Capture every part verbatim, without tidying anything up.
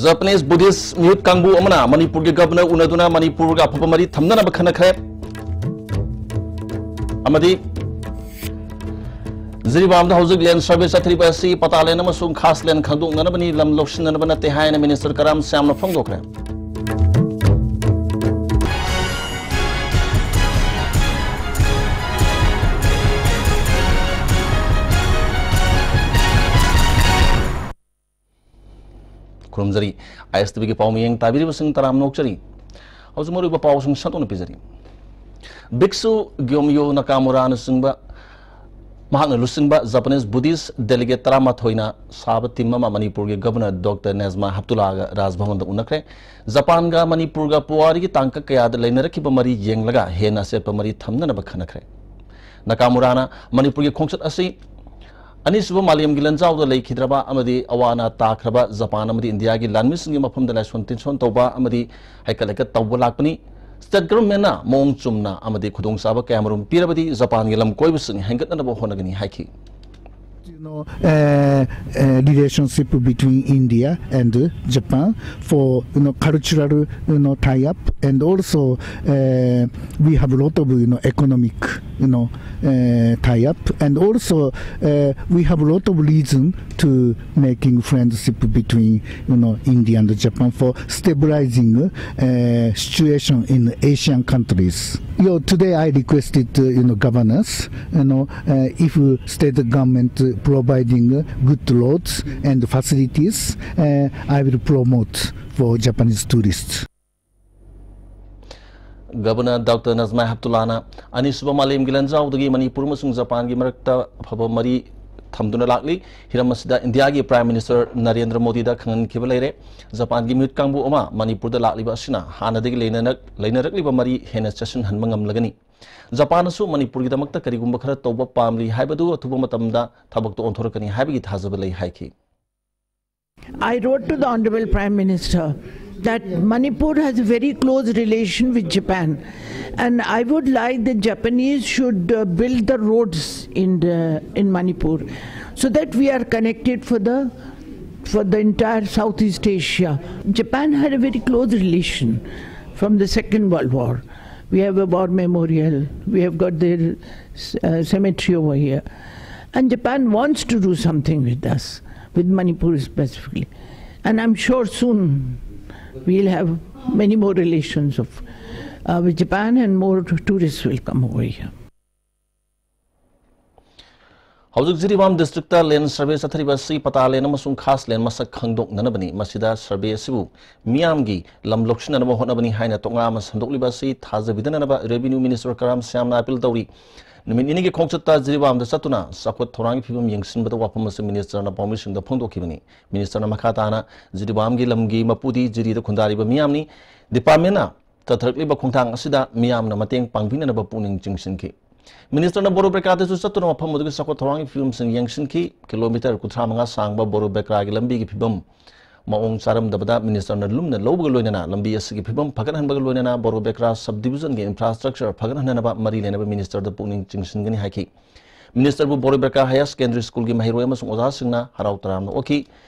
Japanese Buddhist ꯃꯤꯍꯨꯠ ꯀꯥꯡꯕꯨ ꯑꯃꯅ ꯃꯅꯤꯄꯨꯔꯒꯤ ꯒꯕꯅꯔ ꯎꯅꯗꯨꯅ ꯃꯅꯤꯄꯨꯔꯒ ꯑꯐꯕ ꯃꯔꯤ ꯊꯝꯅꯅꯕ ꯈꯟꯅꯈ꯭ꯔꯦ꯫ ꯑꯃꯗꯤ ꯖꯤꯔꯤꯕꯥꯝꯗ ꯍꯧꯖꯤꯛ land survey ꯆꯠꯊꯔꯤꯕ ꯑꯁꯤ ꯄꯇꯥ land ꯑꯃꯁꯨꯡ ꯈꯥꯁ land ꯈꯪꯗꯣꯛꯅꯅꯕꯅꯤ, ꯂꯝ ꯂꯧꯁꯤꯟꯅꯅꯕ ꯅꯠꯇꯦ ꯍꯥꯏꯅ Minister ꯀꯔꯥꯝ ꯁ꯭ꯌꯥꯝꯅ ꯐꯣꯡꯗꯣꯛꯈ꯭ꯔꯦ꯫ ꯈꯨꯔꯨꯝꯖꯔꯤ꯫ ISTVꯒꯤ ꯄꯥꯎ ꯃꯤꯠꯌꯦꯡ ꯇꯥꯕꯤꯔꯤꯕꯁꯤꯡ ꯇꯔꯥꯝꯅ ꯑꯣꯛꯆꯔꯤ꯫ ꯍꯧꯖꯤꯛ ꯃꯔꯨꯑꯣꯏꯕ ꯄꯥꯎꯁꯤꯡ ꯁꯟꯗꯣꯛꯅ ꯄꯤꯖꯔꯤ꯫ ꯕꯤꯛꯁꯨ ꯒ꯭ꯌꯣꯝꯌꯣ ꯅꯥꯀꯥꯃꯨꯔꯥꯅꯆꯤꯡꯕ, ꯃꯍꯥꯛꯅ ꯂꯨꯆꯤꯡꯕ Japanese Buddhist delegate ꯇꯔꯥꯃꯥꯊꯣꯏꯅ ꯁꯥꯕ team ꯑꯃ ꯃꯅꯤꯄꯨꯔꯒꯤ Governor Doctor ꯅꯦꯖꯃꯥ ꯍꯦꯞꯇꯨꯂꯥꯒ ꯔꯥꯖꯚꯕꯟꯗ ꯎꯅꯈ꯭ꯔꯦ꯫ ꯖꯄꯥꯟꯒ ꯃꯅꯤꯄꯨꯔꯒ ꯄꯨꯋꯥꯔꯤꯒꯤ ꯇꯥꯡꯀꯛ ꯀꯌꯥꯗ ꯂꯩꯅꯔꯛꯈꯤꯕ ꯃꯔꯤ ꯌꯦꯡꯂꯒ ꯍꯦꯟꯅ ꯑꯆꯦꯠꯄ ꯃꯔꯤ ꯊꯝꯅꯅꯕ ꯈꯟꯅꯈ꯭ꯔꯦ꯫ ꯅꯥꯀꯥꯃꯨꯔꯥꯅ ꯃꯅꯤꯄꯨꯔꯒꯤ ꯈꯣꯡꯆꯠ ꯑꯁꯤ ꯑꯅꯤꯁꯨꯕ ꯃꯥꯂꯦꯝꯒꯤ ꯂꯥꯟꯖꯥꯎꯗ ꯂꯩꯈꯤꯗ꯭ꯔꯕ ꯑꯃꯗꯤ ꯑꯋꯥ ꯑꯅꯥ ꯇꯥꯈ꯭ꯔꯕ ꯖꯄꯥꯟ ꯑꯃꯗꯤ ꯏꯟꯗꯤꯌꯥꯒꯤ ꯂꯥꯟꯃꯤꯁꯤꯡꯒꯤ ꯃꯐꯝꯗ ꯂꯥꯏꯁꯣꯟ ꯇꯤꯟꯁꯣꯟ ꯇꯧꯕ ꯑꯃꯗꯤ ꯍꯩꯀꯠ ꯂꯩꯀꯠ ꯇꯧꯕ ꯂꯥꯛꯄꯅꯤ꯫ State governmentꯅ ꯃꯑꯣꯡ ꯆꯨꯝꯅ ꯑꯃꯗꯤ ꯈꯨꯗꯣꯡꯆꯥꯕ ꯀꯌꯥꯃꯔꯨꯝ ꯄꯤꯔꯕꯗꯤ ꯖꯄꯥꯟꯒꯤ ꯂꯝ ꯀꯣꯏꯕꯁꯤꯡ ꯍꯦꯟꯒꯠꯅꯅꯕ ꯍꯣꯠꯅꯒꯅꯤ ꯍꯥꯏꯈꯤ꯫ You know, uh, uh, relationship between India and Japan for, you know, cultural, you know, tie-up, and also uh, we have a lot of, you know, economic, you know, uh, tie-up, and also uh, we have a lot of reason to making friendship between, you know, India and Japan for stabilizing uh, situation in Asian countries. You know, today I requested, uh, you know, governors, you know, uh, if state government uh, providing uh, good roads and facilities, uh, I will promote for Japanese tourists. Governor Doctor ꯅꯦꯖꯃꯥ ꯍꯦꯞꯇꯨꯂꯥꯅ ꯑꯅꯤꯁꯨꯕ ꯃꯥꯂꯦꯝꯒꯤ ꯂꯥꯟꯖꯥꯎꯗꯒꯤ ꯃꯅꯤꯄꯨꯔ ꯑꯃꯁꯨꯡ ꯖꯄꯥꯟꯒꯤ ꯃꯔꯛꯇ ꯑꯐꯕ ꯃꯔꯤ ꯊꯝꯗꯨꯅ ꯂꯥꯛꯂꯤ꯫ ꯍꯤꯔꯝ ꯑꯁꯤꯗ ꯏꯟꯗꯤꯌꯥꯒꯤ Prime Minister ꯅꯔꯦꯟꯗ꯭ꯔ ꯃꯣꯗꯤꯗ ꯈꯪꯍꯟꯈꯤꯕ ꯂꯩꯔꯦ꯫ ꯖꯄꯥꯟꯒꯤ ꯃꯤꯍꯨꯠ ꯀꯥꯡꯕꯨ ꯑꯃ ꯃꯅꯤꯄꯨꯔꯗ ꯂꯥꯛꯂꯤꯕ ꯑꯁꯤꯅ ꯍꯥꯟꯅꯗꯒꯤ ꯂꯩꯅꯔꯛ-, ꯂꯩꯅꯔꯛꯂꯤꯕ ꯃꯔꯤ ꯍꯦꯟꯅ ꯆꯦꯠꯁꯤꯟꯍꯟꯕ ꯉꯝꯂꯒꯅꯤ꯫ ꯖꯄꯥꯟꯅꯁꯨ ꯃꯅꯤꯄꯨꯔꯒꯤꯗꯃꯛꯇ ꯀꯔꯤꯒꯨꯝꯕ ꯈꯔ ꯇꯧꯕ ꯄꯥꯝꯂꯤ ꯍꯥꯏꯕꯗꯨ ꯑꯊꯨꯕ ꯃꯇꯝꯗ ꯊꯕꯛꯇ ꯑꯣꯟꯊꯣꯔꯛꯀꯅꯤ ꯍꯥꯏꯕꯒꯤ ꯊꯥꯖꯕ ꯂꯩ ꯍꯥꯏꯈꯤ꯫ I wrote to the Honorable Prime Minister that Manipur has a very close relation with Japan, and I would like the Japanese should uh, build the roads in the, in Manipur, so that we are connected for the for the entire Southeast Asia. Japan had a very close relation from the Second World War. We have a war memorial, we have got their uh, cemetery over here. And Japan wants to do something with us, with Manipur specifically. And I'm sure soon we'll have many more relations of, uh, with Japan, and more tourists will come over here. ꯍꯧꯖꯤꯛ Jiribam district ꯂꯦꯟ survey ꯆꯠꯊꯔꯤꯕ ꯑꯁꯤ ꯄꯇꯥ ꯂꯦꯟ ꯑꯃꯁꯨꯡ ꯈꯥꯁ ꯂꯦꯟ ꯃꯁꯛ ꯈꯪꯗꯣꯛꯅꯅꯕꯅꯤ꯫ ꯃꯁꯤꯗ ꯁꯔꯚꯦ ꯑꯁꯤꯕꯨ ꯃꯤꯌꯥꯝꯒꯤ ꯂꯝ ꯂꯧꯁꯤꯟꯅꯅꯕ ꯍꯣꯠꯅꯕꯅꯤ ꯍꯥꯏꯅ ꯇꯣꯉꯥꯟ ꯑꯃ ꯁꯟꯗꯣꯛꯂꯤꯕ ꯑꯁꯤ ꯊꯥꯖꯕꯤꯗꯅꯅꯕ ꯔꯦꯚꯤꯅ꯭ꯌꯨ ꯃꯤꯅꯤꯁꯇꯔ ꯀꯔꯥꯝ ꯁ꯭ꯌꯥꯝꯅ ꯑꯥꯄꯤꯜ ꯇꯧꯔꯤ꯫ ꯅꯨꯃꯤꯠ ꯅꯤꯅꯤꯒꯤ ꯈꯣꯡꯆꯠꯇ ꯖꯤꯔꯤꯕꯥꯝꯗ ꯆꯠꯇꯨꯅ ꯆꯥꯎꯈꯠ ꯊꯧꯔꯥꯡꯒꯤ ꯐꯤꯕꯝ ꯌꯦꯡꯁꯤꯟꯕꯗ ꯋꯥꯐꯝ ꯑꯁꯤ ꯃꯤꯅꯤꯁꯇꯔꯅ ꯄꯥꯎꯃꯤꯁꯤꯡꯗ ꯐꯣꯡꯗꯣꯛꯈꯤꯕꯅꯤ꯫ ꯃꯤꯅꯤꯁꯇꯔꯅ ꯃꯈꯥ ꯇꯥꯅ ꯖꯤꯔꯤꯕꯥꯝꯒꯤ ꯂꯝꯒꯤ ꯃꯄꯨꯗꯤ ꯖꯤꯔꯤꯗ ꯈꯨꯟꯗꯥꯔꯤꯕ ꯃꯤꯌꯥꯝꯅꯤ꯫ ꯗꯤꯄꯥꯔꯠꯃꯦꯟꯅ ꯆꯠꯊꯔꯛꯂꯤꯕ ꯈꯣꯡꯊꯥꯡ ꯑꯁꯤꯗ ꯃꯤꯌꯥꯝꯅ ꯃꯇꯦꯡ ꯄꯥꯡꯕꯤꯅꯅꯕ ꯄꯨꯛꯅꯤꯡ ꯆꯤꯡꯁꯤꯟꯈꯤ꯫ ꯃꯤꯅꯤꯁꯇꯔꯅ ꯕꯣꯔꯣꯕꯦꯀ꯭ꯔꯥꯗꯁꯨ ꯆꯠꯇꯨꯅ ꯃꯐꯝ ꯑꯗꯨꯒꯤ ꯆꯥꯎꯈꯠ ꯊꯧꯔꯥꯡꯒꯤ ꯐꯤꯕꯝꯁꯤꯡ ꯌꯦꯡꯁꯤꯟꯈꯤ꯫ ꯀꯤꯂꯣꯃꯤꯇꯔ ꯀꯨꯟꯊ꯭ꯔꯥ ꯃꯉꯥ ꯁꯥꯡꯕ ꯕꯣꯔꯣꯕꯦꯀ꯭ꯔꯥꯒꯤ ꯂꯝꯕꯤꯒꯤ ꯐꯤꯕꯝ ꯃꯑꯣꯡ ꯆꯥꯔꯝꯗꯕꯗ ꯃꯤꯅꯤꯁꯇꯔꯅ ꯂꯨꯝꯅ ꯂꯧꯕꯒ ꯂꯣꯏꯅꯅ ꯂꯝꯕꯤ ꯑꯁꯤꯒꯤ ꯐꯤꯕꯝ ꯐꯒꯠꯍꯟꯕꯒ ꯂꯣꯏꯅꯅ ꯕꯣꯔꯣꯕꯦꯀ꯭ꯔꯥ ꯁꯕ ꯗꯤꯕꯤꯖꯟꯒꯤ ꯏꯟꯐ꯭ꯔꯥꯁ꯭ꯇ꯭ꯔꯛꯆꯔ ꯐꯒꯠꯍꯟꯅꯅꯕ ꯃꯔꯤ ꯂꯩꯅꯕ ꯃꯤꯅꯤꯁꯇꯔꯗ ꯄꯨꯛꯅꯤꯡ ꯆꯤꯡꯁꯤꯟꯒꯅꯤ ꯍꯥꯏꯈꯤ꯫ ꯃꯤꯅꯤꯁꯇꯔꯕꯨ ꯕꯣꯔꯣꯕꯦꯀ꯭ꯔꯥ ꯍꯥꯌꯔ ꯁꯦꯀꯦꯟꯗꯔꯤ ꯁ꯭ꯀꯨꯜꯒꯤ ꯃꯍꯩꯔꯣꯏ ꯑꯃꯁꯨꯡ ꯑꯣꯖꯥꯁꯤꯡꯅ ꯍꯔꯥꯎ ꯇꯔꯥꯝꯅ ꯑꯣꯛꯈꯤ꯫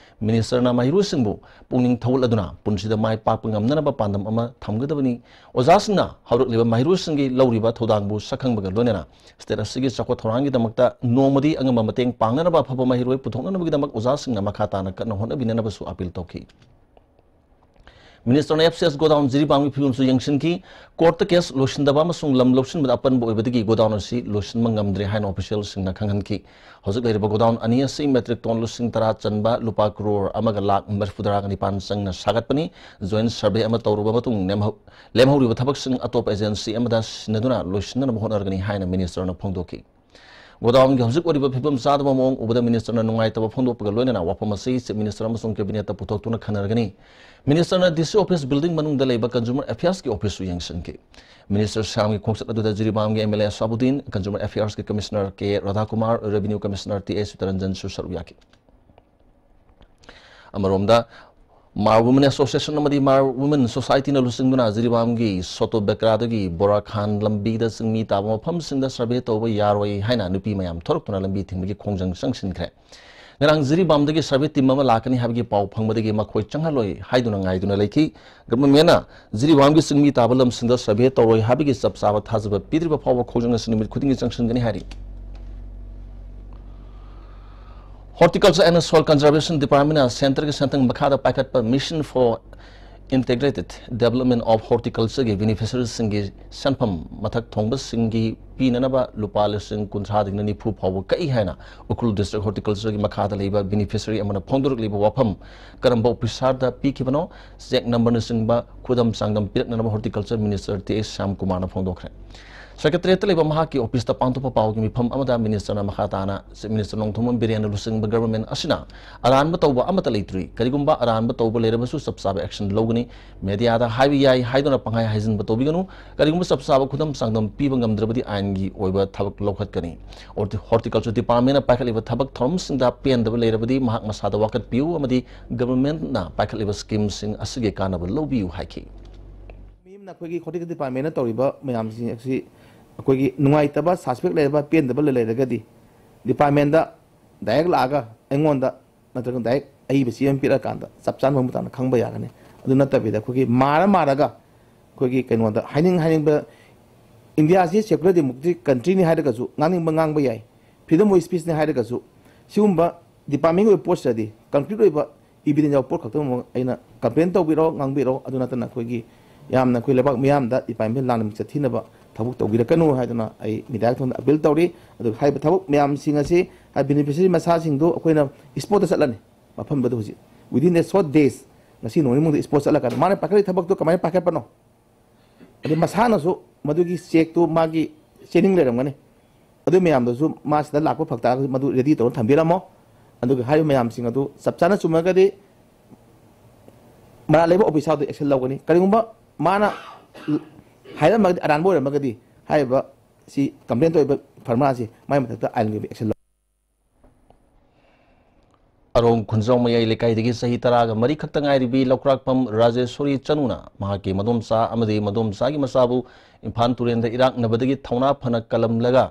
ꯃꯤꯅꯤꯁꯇꯔꯅ ꯃꯍꯩꯔꯣꯏꯁꯤꯡꯕꯨ ꯄꯨꯛꯅꯤꯡ ꯊꯧꯒꯠꯂꯗꯨꯅ ꯄꯨꯟꯁꯤꯗ ꯃꯥꯏ ꯄꯥꯛꯄ ꯉꯝꯅꯅꯕ ꯄꯥꯟꯗꯝ ꯑꯃ ꯊꯝꯒꯗꯕꯅꯤ꯫ ꯑꯣꯖꯥꯁꯤꯡꯅ ꯍꯧꯔꯛꯂꯤꯕ ꯃꯍꯩꯔꯣꯏꯁꯤꯡꯒꯤ ꯂꯧꯔꯤꯕ ꯊꯧꯗꯥꯡꯕꯨ ꯁꯛꯈꯪꯕꯒ ꯂꯣꯏꯅꯅ ꯁ꯭ꯇꯦꯠ ꯑꯁꯤꯒꯤ ꯆꯥꯎꯈꯠ ꯊꯧꯔꯥꯡꯒꯤꯗꯃꯛꯇ ꯅꯣꯡꯃꯗꯤ ꯑꯉꯝꯕ ꯃꯇꯦꯡ ꯄꯥꯡꯅꯅꯕ ꯑꯐꯕ ꯃꯍꯩꯔꯣꯏ ꯄꯨꯊꯣꯛꯅꯅꯕꯒꯤꯗꯃꯛ ꯑꯣꯖꯥꯁꯤꯡꯅ ꯃꯈꯥ ꯇꯥꯅ ꯀꯟꯅ ꯍꯣꯠꯅꯕꯤꯅꯅꯕꯁꯨ ꯑꯥꯄꯤꯜ ꯇꯧꯈꯤ꯫ ꯃꯤꯅꯤꯁꯇꯔꯅ ꯑꯦꯐ ꯁꯤ ꯑꯦꯁ ꯒꯣꯗꯥꯎꯟ ꯖꯤꯔꯤꯕꯥꯝꯒꯤ ꯐꯤꯕꯝꯁꯨ ꯌꯦꯡꯁꯤꯟꯈꯤ꯫ ꯀꯣꯔꯠꯇ ꯀꯦꯁ ꯂꯣꯏꯁꯤꯟꯗꯕ ꯑꯃꯁꯨꯡ ꯂꯝ ꯂꯧꯁꯤꯟꯕꯗ ꯑꯄꯟꯕ ꯑꯣꯏꯕꯗꯒꯤ ꯒꯣꯗꯥꯎꯟ ꯑꯁꯤ ꯂꯣꯏꯁꯤꯟꯕ ꯉꯝꯗ꯭ꯔꯦ ꯍꯥꯏꯅ ꯑꯣꯐꯤꯁꯤꯌꯦꯜꯁꯤꯡꯅ ꯈꯪꯍꯟꯈꯤ꯫ ꯍꯧꯖꯤꯛ ꯂꯩꯔꯤꯕ ꯒꯣꯗꯥꯎꯟ ꯑꯅꯤ ꯑꯁꯤ ꯃꯦꯇ꯭ꯔꯤꯛ ꯇꯣꯟ ꯂꯤꯁꯤꯡ ꯇꯔꯥ ꯆꯟꯕ ꯂꯨꯄꯥ ꯀ꯭ꯔꯣꯔ ꯑꯃꯒ ꯂꯥꯈ ꯃꯔꯤꯐꯨꯇꯔꯥꯒ ꯅꯤꯄꯥꯟ ꯆꯪꯅ ꯁꯥꯒꯠꯄꯅꯤ꯫ ꯖꯣꯏꯟꯠ ꯁꯔꯚꯦ ꯑꯃ ꯇꯧꯔꯨꯕ ꯃꯇꯨꯡ ꯅꯦꯝꯍꯧ-, ꯂꯦꯝꯍꯧꯔꯤꯕ ꯊꯕꯛꯁꯤꯡ ꯑꯇꯣꯞꯄ ꯑꯦꯖꯦꯟꯁꯤ ꯑꯃꯗ ꯁꯤꯟꯅꯗꯨꯅ ꯂꯣꯏꯁꯤꯟꯅꯅꯕ ꯍꯣꯠꯅꯔꯒꯅꯤ ꯍꯥꯏꯅ ꯃꯤꯅꯤꯁꯇꯔꯅ ꯐꯣꯡꯗꯣꯛꯈꯤ꯫ ꯒꯣꯗꯥꯎꯟꯒꯤ ꯍꯧꯖꯤꯛ ꯑꯣꯏꯔꯤꯕ ꯐꯤꯕꯝ ꯆꯥꯗꯕ ꯃꯑꯣꯡ ꯎꯕꯗ ꯃꯤꯅꯤꯁꯇꯔꯅ ꯅꯨꯡꯉꯥꯏꯇꯕ ꯐꯣꯡꯗꯣꯛꯄꯒ ꯂꯣꯏꯅꯅ ꯋꯥꯐꯝ ꯑꯁꯤ ꯆꯤꯐ ꯃꯤꯅꯤꯁꯇꯔ ꯑꯃꯁꯨꯡ ꯀꯦꯕꯤꯅꯦꯠꯇ ꯄꯨꯊꯣꯛꯇꯨꯅ ꯈꯟꯅꯔꯒꯅꯤ꯫ ꯃꯤꯅꯤꯁꯇꯔꯅ ꯗꯤ ꯁꯤ ꯑꯣꯐꯤꯁ ꯕꯤꯜꯗꯤꯡ ꯃꯅꯨꯡꯗ ꯂꯩꯕ ꯀꯟꯖꯨꯃꯔ ꯑꯦꯐꯤꯌꯔꯁꯀꯤ ꯑꯣꯐꯤꯁꯁꯨ ꯌꯦꯡꯁꯤꯟꯈꯤ꯫ ꯃꯤꯅꯤꯁꯇꯔ ꯁ꯭ꯌꯥꯝꯒꯤ ꯈꯣꯡꯆꯠ ꯑꯗꯨꯗ ꯖꯤꯔꯤꯕꯥꯝꯒꯤ M L A Ashabuddin, consumer ꯑꯦꯐꯤꯌꯔꯁꯀꯤ commissioner K Radhakumar, revenue commissioner T A ꯁꯤꯇꯔꯟꯖꯟꯁꯨ ꯁꯔꯨꯛ ꯌꯥꯈꯤ꯫ ꯑꯃꯔꯣꯝꯗ, ꯃꯥꯔ ꯋꯨꯃꯦꯟ ꯑꯦꯁꯣꯁꯤꯌꯦꯁꯟ ꯑꯃꯗꯤ ꯃꯥꯔ ꯋꯨꯃꯦꯟ ꯁꯣꯁꯥꯏꯇꯤꯅ ꯂꯨꯆꯤꯡꯗꯨꯅ ꯖꯤꯔꯤꯕꯥꯝꯒꯤ ꯁꯣꯇꯣ ꯕꯦꯀ꯭ꯔꯥꯗꯒꯤ ꯕꯣꯔꯥꯈꯥꯟ ꯂꯝꯕꯤꯗ ꯆꯤꯡꯃꯤ ꯇꯥꯕ ꯃꯐꯝꯁꯤꯡꯗ ꯁꯔꯚꯦ ꯇꯧꯕ ꯌꯥꯔꯣꯏ ꯍꯥꯏꯅ ꯅꯨꯄꯤ ꯃꯌꯥꯝ ꯊꯣꯔꯛꯇꯨꯅ ꯂꯝꯕꯤ ꯊꯤꯡꯕꯒꯤ ꯈꯣꯡꯖꯪ ꯆꯪꯁꯤꯟꯈ꯭ꯔꯦ꯫ ꯉꯔꯥꯡ ꯖꯤꯔꯤꯕꯥꯝꯗꯒꯤ ꯁꯔꯚꯦ ꯇꯤꯝ ꯑꯃ ꯂꯥꯛꯀꯅꯤ ꯍꯥꯏꯕꯒꯤ ꯄꯥꯎ ꯐꯪꯕꯗꯒꯤ ꯃꯈꯣꯏ ꯆꯪꯍꯜꯂꯣꯏ ꯍꯥꯏꯗꯨꯅ ꯉꯥꯏꯗꯨꯅ ꯂꯩꯈꯤ꯫ ꯒꯚꯔꯟꯃꯦꯟꯅ ꯖꯤꯔꯤꯕꯥꯝꯒꯤ ꯆꯤꯡꯃꯤ ꯇꯥꯕ ꯂꯝꯁꯤꯡꯗ ꯁꯔꯚꯦ ꯇꯧꯔꯣꯏ ꯍꯥꯏꯕꯒꯤ ꯆꯞ ꯆꯥꯕ ꯊꯥꯖꯕ ꯄꯤꯗ꯭ꯔꯤꯕ ꯐꯥꯎꯕ ꯈꯣꯡꯖꯪ ꯑꯁꯤ ꯅꯨꯃꯤꯠ ꯈꯨꯗꯤꯡꯒꯤ ꯆꯪꯁꯤꯟꯒꯅꯤ ꯍꯥꯏꯔꯤ꯫ Horticulture and Soil Conservation Department ꯅ ꯁꯦꯟꯇꯔꯒꯤ ꯁꯦꯟꯊꯪ ꯃꯈꯥꯗ ꯄꯥꯏꯈꯠꯄ Mission for Integrated Development of Horticulture ꯒꯤ beneficiary ꯁꯤꯡꯒꯤ ꯁꯦꯟꯐꯝ ꯃꯊꯛ ꯊꯣꯡꯕꯁꯤꯡꯒꯤ ꯄꯤꯅꯅꯕ ꯂꯨꯄꯥ ꯂꯤꯁꯤꯡ ꯀꯨꯟꯊ꯭ꯔꯥꯗꯒꯤꯅ ꯅꯤꯐꯨ ꯐꯥꯎꯕ ꯀꯛꯏ ꯍꯥꯏꯅ ꯎꯈ꯭ꯔꯨꯜ district horticulture ꯒꯤ ꯃꯈꯥꯗ ꯂꯩꯕ beneficiary ꯑꯃꯅ ꯐꯣꯡꯗꯣꯔꯛꯂꯤꯕ ꯋꯥꯐꯝ ꯀꯔꯝꯕ officer ꯗ ꯄꯤꯈꯤꯕꯅꯣ, cheque number ꯅꯆꯤꯡꯕ ꯈꯨꯗꯝ ꯆꯥꯡꯗꯝ ꯄꯤꯔꯛꯅꯅꯕ Horticulture Minister ꯇꯤ ꯑꯦꯁ ꯁ꯭ꯌꯥꯝꯀꯨꯃꯥꯔꯅ ꯐꯣꯡꯗꯣꯛꯈ꯭ꯔꯦ꯫ Secretariat ꯇ ꯂꯩꯕ ꯃꯍꯥꯛꯀꯤ office ꯇ ꯄꯥꯡꯊꯣꯛꯄ ꯄꯥꯎꯒꯤ ꯃꯤꯐꯝ ꯑꯃꯗ Minister ꯅ ꯃꯈꯥ ꯇꯥꯅ Chief Minister ꯅꯣꯡꯊꯣꯝꯕꯝ ꯕꯤꯔꯦꯟꯅ ꯂꯨꯆꯤꯡꯕ government ꯑꯁꯤꯅ ꯑꯔꯥꯟꯕ ꯇꯧꯕ ꯑꯃꯠꯇ ꯂꯩꯇ꯭ꯔꯤ꯫ ꯀꯔꯤꯒꯨꯝꯕ ꯑꯔꯥꯟꯕ ꯇꯧꯕ ꯂꯩꯔꯕꯁꯨ ꯆꯞ ꯆꯥꯕ action ꯂꯧꯒꯅꯤ꯫ Media ꯗ ꯍꯥꯏꯕ ꯌꯥꯏ ꯍꯥꯏꯗꯨꯅ ꯄꯪꯍꯥꯏ ꯍꯥꯏꯖꯤꯟꯕ ꯇꯧꯕꯤꯒꯅꯨ꯫ ꯀꯔꯤꯒꯨꯝꯕ ꯆꯞ ꯆꯥꯕ ꯈꯨꯗꯝ ꯆꯥꯡꯗꯝ ꯄꯤꯕ ꯉꯝꯗ꯭ꯔꯕꯗꯤ ꯑꯥꯏꯟꯒꯤ ꯑꯣꯏꯕ ꯊꯕꯛ ꯂꯧꯈꯠꯀꯅꯤ꯫ Horti-, Horticulture Department ꯅ ꯄꯥꯏꯈꯠꯂꯤꯕ ꯊꯕꯛ ꯊꯧꯔꯝꯁꯤꯡꯗ ꯄꯦꯟꯗꯕ ꯂꯩꯔꯕꯗꯤ ꯃꯍꯥꯛ ꯃꯁꯥꯗ ꯋꯥꯀꯠꯄꯤꯌꯨ ꯑꯃꯗꯤ government ꯅ ꯄꯥꯏꯈꯠꯂꯤꯕ scheme ꯁꯤꯡ ꯑꯁꯤꯒꯤ ꯀꯥꯟꯅꯕ ꯂꯧꯕꯤꯌꯨ ꯍꯥꯏꯈꯤ꯫ ꯃꯤ ꯑꯃꯅ ꯑꯩꯈꯣꯏꯒꯤ Horticulture Department ꯅ ꯇꯧꯔꯤꯕ ꯃꯌꯥꯝꯁꯤꯡ ꯑꯁꯤ ꯑꯩꯈꯣꯏꯒꯤ ꯅꯨꯡꯉꯥꯏꯇꯕ, suspect ꯂꯩꯔꯕ, ꯄꯦꯟꯗꯕ ꯂꯩꯔꯒꯗꯤ department ꯗ direct ꯂꯥꯛꯑꯒ ꯑꯩꯉꯣꯟꯗ ꯅꯠꯇ꯭ꯔꯒ direct ꯑꯏꯕ ꯆꯦ ꯑꯃ ꯄꯤꯔꯛꯑꯀꯥꯟꯗ ꯆꯞ ꯆꯥꯅ ꯃꯃꯨꯠ ꯇꯥꯅ ꯈꯪꯕ ꯌꯥꯒꯅꯤ꯫ ꯑꯗꯨ ꯅꯠꯇꯕꯤꯗ ꯑꯩꯈꯣꯏꯒꯤ ꯃꯥꯔ ꯃꯥꯔꯒ ꯑꯩꯈꯣꯏꯒꯤ ꯀꯩꯅꯣꯗ ꯍꯥꯏꯅꯤꯡ ꯍꯥꯏꯅꯤꯡꯕ, ꯏꯟꯗꯤꯌꯥꯁꯤ secular democratic country ꯅꯤ ꯍꯥꯏꯔꯒꯁꯨ, ꯉꯥꯡꯅꯤꯡꯕ ꯉꯥꯡꯕ ꯌꯥꯏ, freedom of speech ꯅꯤ ꯍꯥꯏꯔꯒꯁꯨ, ꯁꯤꯒꯨꯝꯕ department ꯒꯤ ꯑꯣꯏꯕ ꯄꯣꯠꯁꯤꯗꯗꯤ concrete ꯑꯣꯏꯕ evidence ꯌꯥꯎꯕ ꯄꯣꯠ ꯈꯛꯇꯃꯛ ꯑꯩꯅ complain ꯇꯧꯕꯤꯔꯣ, ꯉꯥꯡꯕꯤꯔꯣ꯫ ꯑꯗꯨ ꯅꯠꯇꯅ ꯑꯩꯈꯣꯏꯒꯤ ꯌꯥꯝꯅ ꯑꯩꯈꯣꯏ ꯂꯩꯕꯥꯛ ꯃꯤꯌꯥꯝꯗ department ꯂꯥꯟꯅ ꯃꯤꯡꯆꯠ ꯊꯤꯅꯕ ꯊꯕꯛ ꯇꯧꯕꯤꯔꯛꯀꯅꯨ ꯍꯥꯏꯗꯨꯅ ꯑꯩ media ꯊꯣꯡꯗ appeal ꯇꯧꯔꯤ꯫ ꯑꯗꯨꯒ ꯍꯥꯏꯔꯤꯕ ꯊꯕꯛ ꯃꯌꯥꯝꯁꯤꯡ ꯑꯁꯤ, ꯍꯥꯏ, beneficiary ꯃꯁꯥꯁꯤꯡꯗꯨ ꯑꯩꯈꯣꯏꯅ spot ꯇ ꯆꯠꯂꯅꯤ꯫ ꯃꯐꯝꯗꯨꯗ ꯍꯧꯖꯤꯛ within a short days, ꯉꯁꯤ ꯅꯣꯡ ꯅꯤꯅꯤ ꯃꯅꯨꯡꯗ spot ꯆꯠꯂꯀꯥꯟꯗ ꯃꯥꯅ ꯄꯥꯏꯈꯠꯂꯤ ꯊꯕꯛꯇꯨ ꯀꯃꯥꯏꯅ ꯄꯥꯏꯈꯠꯄꯅꯣ? ꯑꯗꯩ ꯃꯁꯥꯅꯁꯨ ꯃꯗꯨꯒꯤ cheque ꯇꯨ ꯃꯥꯒꯤ ꯆꯦꯅꯤꯡ ꯂꯩꯔꯝꯒꯅꯤ꯫ ꯑꯗꯨ ꯃꯌꯥꯝꯗꯨꯁꯨ ꯃꯥ ꯁꯤꯗ ꯂꯥꯛꯄ ꯐꯔꯛ ꯇꯥꯔꯒꯁꯨ ꯃꯗꯨ ready ꯇꯧꯔ ꯊꯝꯕꯤꯔꯝꯃꯣ꯫ ꯑꯗꯨꯒ ꯍꯥꯏꯔꯤꯕ ꯃꯌꯥꯝꯁꯤꯡ ꯑꯗꯨ ꯆꯞ ꯆꯥꯅ ꯆꯨꯝꯃꯒꯗꯤ ꯃꯔꯥꯜ ꯂꯩꯕ officer ꯗꯨ action ꯂꯧꯒꯅꯤ꯫ ꯀꯔꯤꯒꯨꯝꯕ ꯃꯥꯅ ꯍꯥꯏꯔꯝꯃꯒꯗꯤ, ꯑꯔꯥꯟꯕ ꯑꯣꯏꯔꯝꯃꯒꯗꯤ, ꯍꯥꯏꯔꯤꯕ ꯁꯤ complain ꯇꯧꯔꯤꯕ farmer ꯁꯤ ꯃꯥꯏ ꯃꯊꯛꯇ ꯑꯥꯏꯟꯒꯤ ꯑꯣꯏꯕ action ꯂꯧ꯫ ꯑꯔꯣꯡ ꯈꯨꯟꯖꯥꯎ ꯃꯌꯥꯏ ꯂꯩꯀꯥꯏꯗꯒꯤ ꯆꯍꯤ ꯇꯔꯥꯒ ꯃꯔꯤ ꯈꯛꯇ ꯉꯥꯏꯔꯤꯕꯤ ꯂꯧꯀ꯭ꯔꯥꯛꯄꯝ ꯔꯥꯖꯦꯁꯣꯔꯤ ꯆꯅꯨꯅ ꯃꯍꯥꯛꯀꯤ ꯃꯗꯣꯝꯆꯥ ꯑꯃꯗꯤ ꯃꯗꯣꯝꯆꯥꯒꯤ ꯃꯆꯥꯕꯨ ꯏꯝꯐꯥꯜ ꯇꯨꯔꯦꯟꯗ ꯏꯔꯥꯛꯅꯕꯗꯒꯤ ꯊꯧꯅꯥ ꯐꯅ ꯀꯜꯂꯝꯂꯒ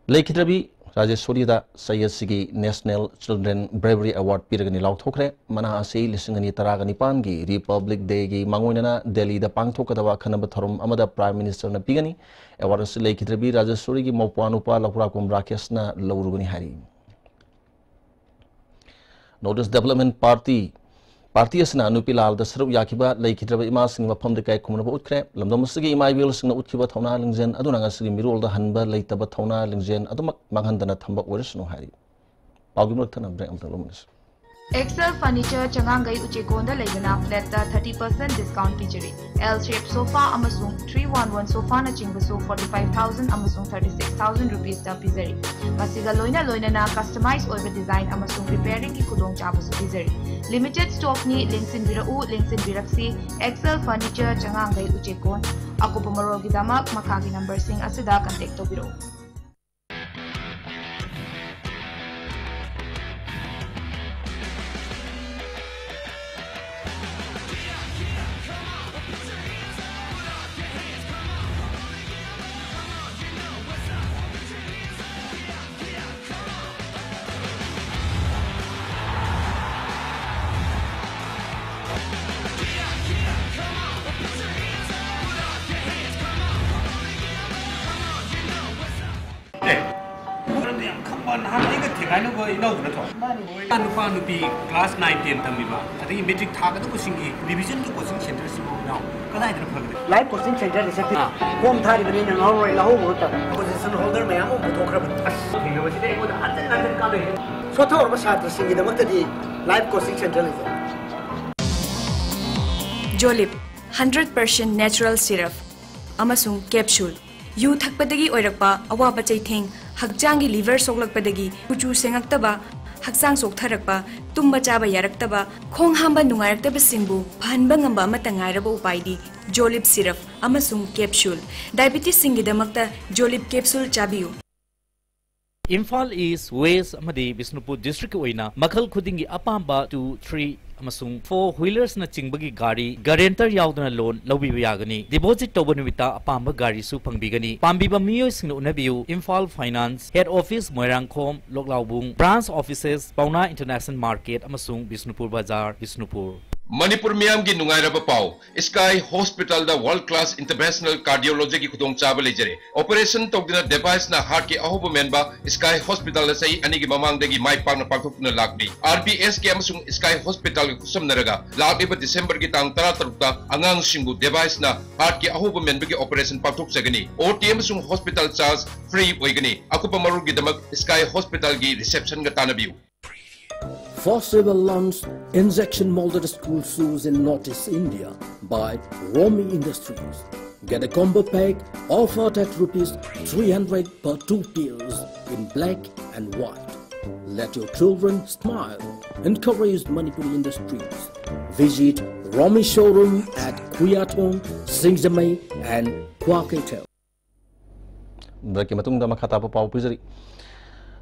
ꯂꯩꯈꯤꯗ꯭ꯔꯕꯤ ꯔꯥꯖꯦꯁꯣꯔꯤꯗ ꯆꯍꯤ ꯑꯁꯤꯒꯤ National Children Bravery Award ꯄꯤꯔꯒꯅꯤ ꯂꯥꯎꯊꯣꯛꯈ꯭ꯔꯦ꯫ ꯃꯅꯥ ꯑꯁꯤ ꯂꯤꯁꯤꯡ ꯑꯅꯤ ꯇꯔꯥꯒ ꯅꯤꯄꯥꯟꯒꯤ Republic Dayꯒꯤ ꯃꯥꯡꯑꯣꯏꯅꯅ ꯗꯦꯜꯂꯤꯗ ꯄꯥꯡꯊꯣꯛꯀꯗꯕ ꯑꯈꯟꯅꯕ ꯊꯧꯔꯝ ꯑꯃꯗ Prime Ministerꯅ ꯄꯤꯒꯅꯤ꯫ Award ꯑꯁꯤ ꯂꯩꯈꯤꯗ꯭ꯔꯕꯤ ꯔꯥꯖꯦꯁꯣꯔꯤꯒꯤ ꯃꯧꯄ꯭ꯋꯥ ꯅꯨꯄꯥ ꯂꯧꯔꯥꯛꯄꯝ ꯔꯥꯀꯦꯁꯅ ꯂꯧꯔꯨꯒꯅꯤ ꯍꯥꯏꯔꯤ꯫ North East Development Party, party ꯑꯁꯤꯅ ꯅꯨꯄꯤ ꯂꯥꯜꯗ ꯁꯔꯨꯛ ꯌꯥꯈꯤꯕ ꯂꯩꯈꯤꯗ꯭ꯔꯕ ꯏꯃꯥꯁꯤꯡꯒꯤ ꯃꯐꯝꯗ ꯏꯀꯥꯏ ꯈꯨꯝꯅꯕ ꯎꯠꯈ꯭ꯔꯦ꯫ ꯂꯝꯗꯝ ꯑꯁꯤꯒꯤ ꯏꯃꯥ ꯏꯕꯦꯜꯁꯤꯡꯅ ꯎꯠꯈꯤꯕ ꯊꯧꯅꯥ ꯂꯤꯡꯖꯦꯜ ꯑꯗꯨꯅ ꯉꯁꯤꯒꯤ ꯃꯤꯔꯣꯜꯗ ꯍꯟꯕ ꯂꯩꯇꯕ ꯊꯧꯅꯥ ꯂꯤꯡꯖꯦꯜ ꯑꯗꯨꯃꯛ ꯃꯥꯡꯍꯟꯗꯅ ꯊꯝꯕ ꯑꯣꯏꯔꯁꯅꯨ ꯍꯥꯏꯔꯤ꯫ ꯄꯥꯎꯒꯤ ꯃꯔꯛ ꯊꯠꯅ break ꯑꯃꯇꯪ ꯂꯧꯃꯤꯟꯅꯁꯤ꯫ Excel Furniture ꯆꯉꯥꯡꯒꯩ ꯎꯆꯦꯀꯣꯟꯗ ꯂꯩꯕꯅ flatꯇ thirty percent discount ꯄꯤꯖꯔꯤ꯫ L shape sofa ꯑꯃꯁꯨꯡ three one one sofaꯅꯆꯤꯡꯕꯁꯨ forty five thousand ꯑꯃꯁꯨꯡ thirty six thousand rupeesꯇ ꯄꯤꯖꯔꯤ꯫ ꯃꯁꯤꯒ ꯂꯣꯏꯅ ꯂꯣꯏꯅꯅ customize ꯑꯣꯏꯕ design ꯑꯃꯁꯨꯡ repairingꯒꯤ ꯈꯨꯗꯣꯡꯆꯥꯕꯁꯨ ꯄꯤꯖꯔꯤ꯫ Limited stockꯅꯤ, ꯂꯦꯡꯁꯤꯟꯕꯤꯔꯛꯎ, ꯂꯦꯡꯁꯤꯟꯕꯤꯔꯛꯁꯤ꯫ Excel Furniture ꯆꯉꯥꯡꯒꯩ ꯎꯆꯦꯀꯣꯟ꯫ ꯑꯀꯨꯞꯄ ꯃꯔꯣꯜꯒꯤꯗꯃꯛ ꯃꯈꯥꯒꯤ numberꯁꯤꯡ ꯑꯁꯤꯗ contact ꯇꯧꯕꯤꯔꯛꯎ꯫ ꯑꯦ, ꯃꯔꯝꯗꯤ ꯌꯥꯝ ꯈꯪꯕ, ꯅꯍꯥꯟ ꯑꯩꯒ ꯊꯦꯡꯒꯥꯏꯅꯕ ꯏꯅꯥꯎꯗꯨ ꯅꯠꯇ꯭ꯔꯣ? ꯃꯥꯅꯤ꯫ ꯏꯆꯥ ꯅꯨꯄꯥ ꯅꯨꯄꯤ class nine ten ꯇꯝꯃꯤꯕ, ꯑꯗꯒꯤ matric ꯊꯥꯒꯗꯧꯕꯁꯤꯡꯒꯤ revisionꯒꯤ coaching centreꯁꯤꯕꯨ ꯏꯅꯥꯎ ꯀꯗꯥꯏꯗꯅ ꯐꯒꯗꯒꯦ? Live coaching centreꯗ ꯆꯠꯄꯤ꯫ ꯑꯥ꯫ Form ꯊꯥꯔꯤꯕꯅꯤꯅ ꯉꯥꯎꯔꯣꯏ, ꯂꯧꯍꯧꯕ ꯅꯠꯇꯕ꯫ Position holder ꯃꯌꯥꯝ ꯑꯃ ꯄꯨꯊꯣꯛꯈ꯭ꯔꯕꯅꯤ꯫ ꯑꯁ, ꯊꯦꯡꯅꯕꯁꯤꯗꯤ ꯑꯩꯉꯣꯟꯗ ꯍꯟꯖꯤꯟ ꯍꯟꯖꯤꯟ ꯀꯥꯟꯅꯩ꯫ ꯁꯣꯠꯊꯍꯧꯔꯕ ꯁꯥꯇ꯭ꯔꯁꯤꯡꯒꯤꯗꯃꯛꯇꯗꯤ live coaching centre ꯂꯩꯖꯩ꯫ ꯖꯣꯂꯤꯞ, hundred percent natural syrup ꯑꯃꯁꯨꯡ capsule꯫ ꯌꯨ ꯊꯛꯄꯗꯒꯤ ꯑꯣꯏꯔꯛꯄ ꯑꯋꯥꯕ ꯆꯩꯊꯦꯡ, ꯍꯛꯆꯥꯡꯒꯤ liver ꯁꯣꯛꯂꯛꯄꯗꯒꯤ ꯀꯨꯆꯨ ꯁꯦꯡꯉꯛꯇꯕ, ꯍꯛꯆꯥꯡ ꯆꯣꯛꯊꯔꯛꯄ, ꯇꯨꯝꯕ ꯆꯥꯕ ꯌꯥꯔꯛꯇꯕ, ꯈꯣꯡ ꯍꯥꯝꯕ ꯅꯨꯡꯉꯥꯏꯔꯛꯇꯕꯁꯤꯡꯕꯨ ꯐꯍꯟꯕ ꯉꯝꯕ ꯑꯃꯠꯇ ꯉꯥꯏꯔꯕ ꯎꯄꯥꯏꯗꯤ ꯖꯣꯂꯤꯞ syrup ꯑꯃꯁꯨꯡ capsule꯫ Diabetesꯁꯤꯡꯒꯤꯗꯃꯛꯇ ꯖꯣꯂꯤꯞ capsule ꯆꯥꯕꯤꯌꯨ꯫ ꯏꯝꯐꯥꯜ ꯏꯁ꯭ꯠ, ꯋꯦꯁ꯭ꯠ ꯑꯃꯗꯤ ꯕꯤꯁꯅꯨꯄꯨꯔ districtꯀꯤ ꯑꯣꯏꯅ ꯃꯈꯜ ꯈꯨꯗꯤꯡꯒꯤ ꯑꯄꯥꯝꯕ two, three ꯑꯃꯁꯨꯡ four wheelersꯅ ꯆꯤꯡꯕꯒꯤ ꯒꯥꯔꯤ guarantor ꯌꯥꯎꯗꯅ loan ꯂꯧꯕꯤꯕ ꯌꯥꯒꯅꯤ꯫ Deposit ꯇꯧꯕ ꯅꯨꯃꯤꯠꯇ ꯑꯄꯥꯝꯕ ꯒꯥꯔꯤꯁꯨ ꯐꯪꯕꯤꯒꯅꯤ꯫ ꯄꯥꯝꯕꯤꯕ ꯃꯤꯑꯣꯏꯁꯤꯡꯅ ꯎꯅꯕꯤꯌꯨ, Imphal Finance, Head Office, Moirangkhom, ꯂꯣꯛꯂꯥꯎꯕꯨꯡ, Branch Offices, ꯄꯥꯎꯅꯥ International Market ꯑꯃꯁꯨꯡ ꯕꯤꯁꯅꯨꯄꯨꯔ ꯕꯖꯥꯔ, ꯕꯤꯁꯅꯨꯄꯨꯔ꯫ ꯃꯅꯤꯄꯨꯔ ꯃꯤꯌꯥꯝꯒꯤ ꯅꯨꯡꯉꯥꯏꯔꯕ ꯄꯥꯎ, Sky Hospitalꯗ world class interventional cardiologyꯒꯤ ꯈꯨꯗꯣꯡꯆꯥꯕ ꯂꯩꯖꯔꯦ꯫ Operation ꯇꯧꯗꯨꯅ deviceꯅ heartꯀꯤ ꯑꯍꯧꯕ ꯃꯦꯟꯕ Sky Hospitalꯗ ꯆꯍꯤ ꯑꯅꯤꯒꯤ ꯃꯃꯥꯡꯗꯒꯤ ꯃꯥꯏ ꯄꯥꯛꯅ ꯄꯥꯡꯊꯣꯛꯇꯨꯅ ꯂꯥꯛꯂꯤ꯫ RBSK ꯑꯃꯁꯨꯡ Sky Hospitalꯒ ꯈꯨꯠꯁꯝꯅꯔꯒ ꯂꯥꯛꯂꯤꯕ Decemberꯒꯤ ꯇꯥꯡ ꯇꯔꯥꯇꯔꯨꯛꯇ ꯑꯉꯥꯡꯁꯤꯡꯕꯨ deviceꯅ heartꯀꯤ ꯑꯍꯧꯕ ꯃꯦꯟꯕꯒꯤ operation ꯄꯥꯡꯊꯣꯛꯆꯒꯅꯤ꯫ OT ꯑꯃꯁꯨꯡ hospital charge free ꯑꯣꯏꯒꯅꯤ꯫ ꯑꯀꯨꯞꯄ ꯃꯔꯣꯜꯒꯤꯗꯃꯛ Sky Hospitalꯒꯤ receptionꯒ ꯇꯥꯟꯅꯕꯤꯌꯨ꯫ First ever launch injection molded school shoes in Northeast India by Romi Industries. Get a combo pack offered at rupees three hundred per two pairs in black and white. Let your children smile. Encourage Manipuri Industries. Visit Romi showroom at Kuyatong, Singjamei and Kwaketel. Breakꯀꯤ ꯃꯇꯨꯡꯗ ꯃꯈꯥ ꯇꯥꯕ ꯄꯥꯎ ꯄꯤꯖꯔꯤ꯫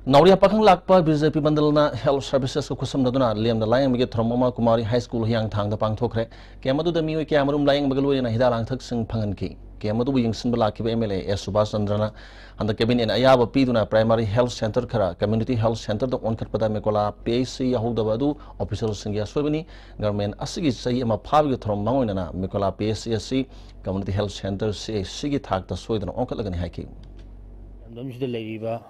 ꯅꯥꯎꯔꯤꯌꯥ ꯄꯥꯈꯪ ꯂꯥꯛꯄ BJP ꯃꯟꯗꯜꯅ health servicesꯀ ꯈꯨꯠꯁꯝꯅꯗꯨꯅ ꯂꯦꯝꯅ ꯂꯥꯌꯦꯡꯕꯒꯤ ꯊꯧꯔꯝ ꯑꯃ Kumari High School ꯍꯤꯌꯥꯡꯊꯥꯡꯗ ꯄꯥꯡꯊꯣꯛꯈ꯭ꯔꯦ꯫ Camp ꯑꯗꯨꯗ ꯃꯤꯑꯣꯏ ꯀꯌꯥꯃꯔꯨꯝ ꯂꯥꯌꯦꯡꯕꯒ ꯂꯣꯏꯅꯅ ꯍꯤꯗꯥꯛ ꯂꯥꯡꯊꯛꯁꯤꯡ ꯐꯪꯍꯟꯈꯤ꯫ Camp ꯑꯗꯨꯕꯨ ꯌꯦꯡꯁꯤꯟꯕ ꯂꯥꯛꯈꯤꯕ MLA S ꯁꯨꯕꯥꯁ ꯆꯟꯗ꯭ꯔꯅ ꯍꯟꯗꯛ cabinetꯅ ꯑꯌꯥꯕ ꯄꯤꯗꯨꯅ primary health centre ꯈꯔ community health centreꯗ ꯑꯣꯟꯈꯠꯄꯗ ꯃꯦꯀꯣꯂꯥ PHC ꯌꯥꯍꯧꯗꯕ ꯑꯗꯨ officialꯁꯤꯡꯒꯤ ꯑꯁꯣꯏꯕꯅꯤ꯫ Government ꯑꯁꯤꯒꯤ ꯆꯍꯤ ꯑꯃ ꯐꯥꯕꯒꯤ ꯊꯧꯔꯝ ꯃꯥꯡꯑꯣꯏꯅꯅ ꯃꯦꯀꯣꯂꯥ PHC ꯑꯁꯤ community health centre, CHCꯒꯤ ꯊꯥꯛꯇ ꯁꯣꯏꯗꯅ ꯑꯣꯟꯈꯠꯂꯒꯅꯤ ꯍꯥꯏꯈꯤ꯫ ꯂꯝꯗꯝꯁꯤꯗ ꯂꯩꯔꯤꯕ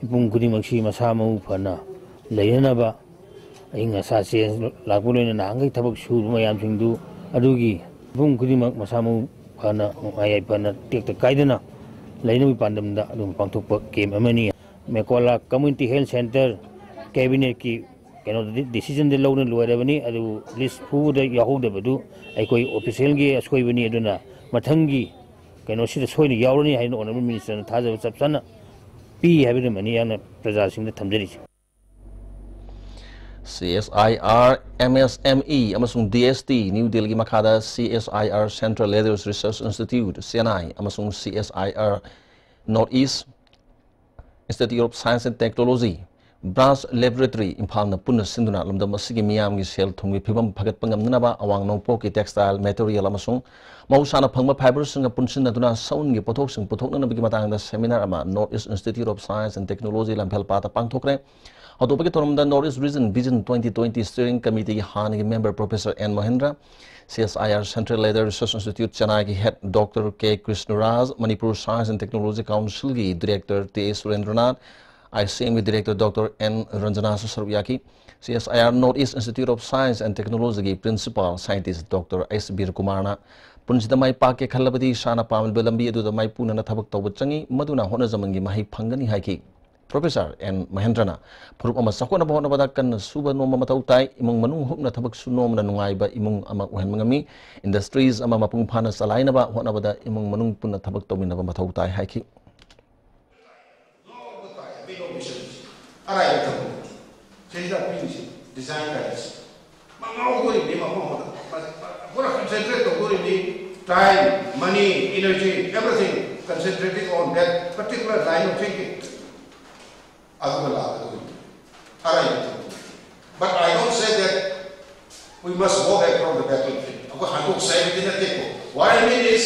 ꯃꯤꯄꯨꯝ ꯈꯨꯗꯤꯡꯃꯛꯁꯤ ꯃꯁꯥ ꯃꯎ ꯐꯅ ꯂꯩꯅꯅꯕ, ꯑꯏꯪ ꯑꯁꯥ change ꯂꯥꯛꯄ ꯂꯣꯏꯅꯅ ꯅꯍꯥꯟꯈꯩ ꯊꯕꯛ ꯁꯨꯔꯨꯕ ꯃꯌꯥꯝꯁꯤꯡꯗꯨ ꯑꯗꯨꯒꯤ ꯃꯤꯄꯨꯝ ꯈꯨꯗꯤꯡꯃꯛ ꯃꯁꯥ ꯃꯎ ꯐꯅ, ꯅꯨꯡꯉꯥꯏ ꯌꯥꯏꯐꯅ, ꯇꯦꯛꯇ ꯀꯥꯏꯗꯅ ꯂꯩꯅꯕꯒꯤ ꯄꯥꯟꯗꯝꯗ ꯑꯗꯨꯝ ꯄꯥꯡꯊꯣꯛꯄ camp ꯑꯃꯅꯤ꯫ ꯃꯦꯀꯣꯂꯥ Community Health Centre cabinetꯀꯤ ꯀꯩꯅꯣꯗꯗꯤ decisionꯗꯤ ꯂꯧꯅ ꯂꯣꯏꯔꯕꯅꯤ, ꯑꯗꯨꯕꯨ list ꯐꯨꯕꯗ ꯌꯥꯎꯍꯧꯗꯕꯗꯨ ꯑꯩꯈꯣꯏ officialꯒꯤ ꯑꯁꯣꯏꯕꯅꯤ꯫ ꯑꯗꯨꯅ ꯃꯊꯪꯒꯤ ꯀꯩꯅꯣꯁꯤꯗ ꯁꯣꯏꯅ ꯌꯥꯎꯔꯅꯤ ꯍꯥꯏꯅ Honourable Ministerꯅ ꯊꯥꯖꯕ ꯆꯞ ꯆꯥꯅ ꯄꯤ ꯍꯥꯏꯕꯗꯨꯃꯅꯤ ꯑꯩꯍꯥꯛꯅ ꯄ꯭ꯔꯖꯥꯁꯤꯡꯗ ꯊꯝꯖꯔꯤꯁꯤ꯫ CSIR, MSME ꯑꯃꯁꯨꯡ DST, New Delhi ꯃꯈꯥꯗ CSIR, Central Leaders Research Institute, CNI, ꯑꯃꯁꯨꯡ CSIR, North East Institute of Science and Technology, branch laboratory ꯏꯝꯐꯥꯜꯅ ꯄꯨꯟꯅ ꯁꯤꯟꯗꯨꯅ ꯂꯝꯗꯝ ꯑꯁꯤꯒꯤ ꯃꯤꯌꯥꯝꯒꯤ ꯁꯦꯜ ꯊꯨꯝꯒꯤ ꯐꯤꯕꯝ ꯐꯒꯠꯄ ꯉꯝꯅꯅꯕ ꯑꯋꯥꯡ ꯅꯣꯡꯄꯣꯛꯀꯤ ꯇꯦꯛꯁꯇꯥꯏꯜ, ꯃꯦꯇꯔꯤꯌꯦꯜ ꯑꯃꯁꯨꯡ ꯃꯍꯧꯁꯥꯅ ꯐꯪꯕ ꯐꯥꯏꯕꯔꯁꯤꯡꯒ ꯄꯨꯟꯁꯤꯟꯅꯗꯨꯅ ꯁꯎꯟꯒꯤ ꯄꯣꯠꯊꯣꯛꯁꯤꯡ ꯄꯨꯊꯣꯛꯅꯅꯕꯒꯤ ꯃꯇꯥꯡꯗ ꯁꯦꯃꯤꯅꯥꯔ ꯑꯃ North East Institute of Science and Technology ꯂꯝꯐꯦꯜꯄꯥꯠꯇ ꯄꯥꯡꯊꯣꯛꯈ꯭ꯔꯦ꯫ ꯍꯧꯗꯣꯛꯄꯒꯤ ꯊꯧꯔꯝꯗ North East Region Vision twenty twenty Steering Committeeꯒꯤ ꯍꯥꯟꯅꯒꯤ member professor N Mohendra, CSIR Central Leather Research Institute ꯆꯦꯟꯅꯥꯏꯒꯤ head doctor K Krishnaraj, Manipur Science and Technology Councilꯒꯤ ꯗꯤꯔꯦꯛꯇꯔ ꯇꯦ ꯁꯨꯔꯦꯟꯗ꯭ꯔꯅꯥꯊ, ICMꯒꯤ director doctor N ꯔꯟꯖꯅꯥꯁꯨ ꯁꯔꯨꯛ ꯌꯥꯈꯤ꯫ CSIR North East Institute of Science and Technologyꯒꯤ principal scientist doctor H Bir ꯀꯨꯃꯥꯔꯅ ꯄꯨꯟꯁꯤꯗ ꯃꯥꯏ ꯄꯥꯛꯀꯦ ꯈꯜꯂꯕꯗꯤ ꯏꯁꯥꯅ ꯄꯥꯝꯂꯤꯕ ꯂꯝꯕꯤ ꯑꯗꯨꯗ ꯃꯥꯏꯄꯨꯅꯅ ꯊꯕꯛ ꯇꯧꯕ ꯆꯪꯏ, ꯃꯗꯨꯅ ꯍꯣꯠꯅꯖꯃꯟꯒꯤ ꯃꯍꯩ ꯐꯪꯒꯅꯤ ꯍꯥꯏꯈꯤ꯫ ꯄ꯭ꯔꯣꯐꯦꯁꯔ ꯑꯦꯟ ꯃꯍꯦꯟꯗ꯭ꯔꯅ ꯐꯨꯔꯨꯞ ꯑꯃ ꯆꯥꯎꯈꯠꯅꯕ ꯍꯣꯠꯅꯕꯗ ꯀꯟꯅ ꯁꯨꯕ ꯅꯣꯝꯕ ꯃꯊꯧ ꯇꯥꯏ, ꯏꯃꯨꯡ ꯃꯅꯨꯡ ꯍꯨꯞꯅ ꯊꯕꯛ ꯁꯨ ꯅꯣꯝꯕꯅ ꯅꯨꯡꯉꯥꯏꯕ ꯏꯃꯨꯡ ꯑꯃ ꯑꯣꯏꯍꯟꯕ ꯉꯝꯃꯤ꯫ ꯏꯟꯗꯁꯇ꯭ꯔꯤꯁ ꯑꯃ ꯃꯄꯨꯡ ꯐꯥꯅ ꯆꯂꯥꯏꯅꯕ ꯍꯣꯠꯅꯕꯗ ꯏꯃꯨꯡ ꯃꯅꯨꯡ ꯄꯨꯟꯅ ꯊꯕꯛ ꯇꯧꯃꯤꯟꯅꯕ ꯃꯊꯧ ꯇꯥꯏ ꯍꯥꯏꯈꯤ꯫ ꯑꯔꯥꯏꯕ ꯊꯕꯛ ꯅꯠꯇꯦ꯫ ꯁꯤꯗ ꯄꯤꯔꯤꯁꯤ ꯗꯤꯖꯥꯏꯟ ꯒꯥꯏꯗꯁ ꯃꯉꯥꯎꯗꯣꯔꯤꯕꯅꯤ, ꯃꯐꯝ ꯑꯃꯗ ꯄꯨꯔꯥ concentrate ꯇꯧꯗꯣꯔꯤꯕꯅꯤ꯫ Time, money, energy, everything concentrating on that particular line of thinking. ꯑꯗꯨꯒ ꯂꯥꯛꯀꯗꯣꯔꯤꯕꯅꯤ꯫ ꯑꯔꯥꯏꯕ ꯊꯕꯛ ꯅꯠꯇꯦ꯫ But I don't say that we must go back from the battlefield. ꯑꯩꯈꯣꯏ ꯍꯟꯗꯣꯛꯁꯦ ꯍꯥꯏꯕꯗꯤ ꯅꯠꯇꯦꯀꯣ꯫ What I mean is,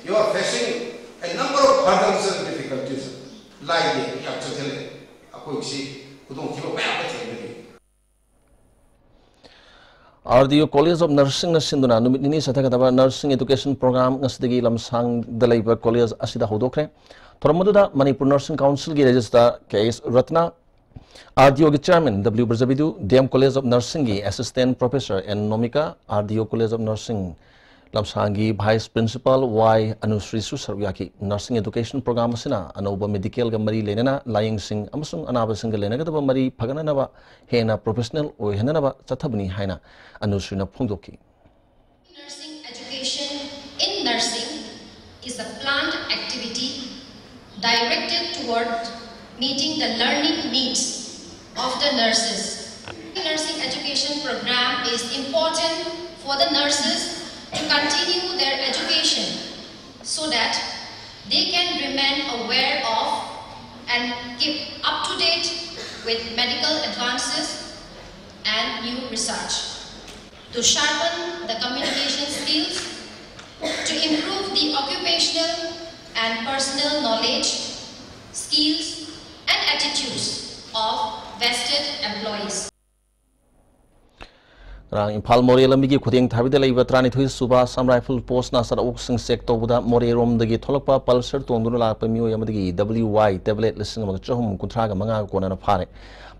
you are facing a number of hurdles and difficulties. ꯂꯥꯏꯗꯦ, ꯌꯥꯝ ꯆꯪꯁꯤꯜꯂꯦ꯫ ꯑꯩꯈꯣꯏꯒꯤꯁꯤ ꯈꯨꯗꯣꯡꯊꯤꯕ ꯃꯌꯥꯝ ꯑꯃ ꯊꯦꯡꯅꯔꯤ꯫ RDO College of Nursingꯅ ꯁꯤꯟꯗꯨꯅ ꯅꯨꯃꯤꯠ ꯅꯤꯅꯤ ꯆꯠꯊꯒꯗꯕ Nursing Education Program ꯉꯁꯤꯗꯒꯤ ꯂꯝꯁꯥꯡꯗ ꯂꯩꯕ ꯀꯣꯂꯦꯖ ꯑꯁꯤꯗ ꯍꯧꯗꯣꯛꯈ꯭ꯔꯦ꯫ ꯊꯧꯔꯝ ꯑꯗꯨꯗ ꯃꯅꯤꯄꯨꯔ Nursing Councilꯒꯤ ꯔꯦꯖꯤꯁꯇ꯭ꯔꯥꯔ ꯀꯦ ꯑꯦꯁ ꯔꯠꯅ, RDOꯒꯤ chairman W Brajabidu, DM College of Nursingꯒꯤ assistant professor N Nomika, RDO College of Nursing ꯂꯝꯁꯥꯡꯒꯤ ꯚꯥꯏꯁ ꯄ꯭ꯔꯤꯟꯁꯤꯄꯥꯜ ꯋꯥꯏ ꯑꯅꯨꯁ꯭ꯔꯤꯁꯨ ꯁꯔꯨꯛ ꯌꯥꯈꯤ꯫ Nursing Education Program ꯑꯁꯤꯅ ꯑꯅꯧꯕ ꯃꯦꯗꯤꯀꯦꯜꯒ ꯃꯔꯤ ꯂꯩꯅꯅ ꯂꯥꯏꯌꯦꯡꯁꯤꯡ ꯑꯃꯁꯨꯡ ꯑꯅꯥꯕꯁꯤꯡꯒ ꯂꯩꯅꯒꯗꯕ ꯃꯔꯤ ꯐꯒꯠꯅꯅꯕ ꯍꯦꯟꯅ ꯄ꯭ꯔꯣꯐꯦꯁꯅꯦꯜ ꯑꯣꯏꯍꯟꯅꯅꯕ ꯆꯠꯊꯕꯅꯤ ꯍꯥꯏꯅ ꯑꯅꯨꯁ꯭ꯔꯤꯅ ꯐꯣꯡꯗꯣꯛꯈꯤ꯫ Nursing education in nursing is a planned activity directed toward meeting the learning needs of the nurses. Nursing education program is important for the nurses to continue their education so that they can remain aware of and keep up to date with medical advances and new research, to sharpen the communication skills, to improve the occupational and personal knowledge, skills, and attitudes of vested employees. ꯉꯔꯥꯡ ꯏꯝꯐꯥꯜ ꯃꯣꯔꯦ ꯂꯝꯕꯤꯒꯤ ꯈꯨꯗꯦꯡ ꯊꯥꯕꯤꯗ ꯂꯩꯕ ꯇꯔꯥꯅꯤꯊꯣꯏ ꯁꯨꯕ Assam rifle ꯄꯣꯁꯅ ꯆꯠꯊꯣꯛꯁꯤꯡ check ꯇꯧꯕꯗ ꯃꯣꯔꯦꯔꯣꯝꯗꯒꯤ ꯊꯣꯛꯂꯛꯄ Pulsar ꯇꯣꯡꯗꯨꯅ ꯂꯥꯛꯄ ꯃꯤꯑꯣꯏ ꯑꯃꯗꯒꯤ W Y tablet ꯂꯤꯁꯤꯡ ꯑꯃꯒ ꯆꯍꯨꯝ ꯀꯨꯟꯊ꯭ꯔꯥꯒ ꯃꯉꯥꯒ ꯀꯣꯟꯅꯅ ꯐꯥꯔꯦ꯫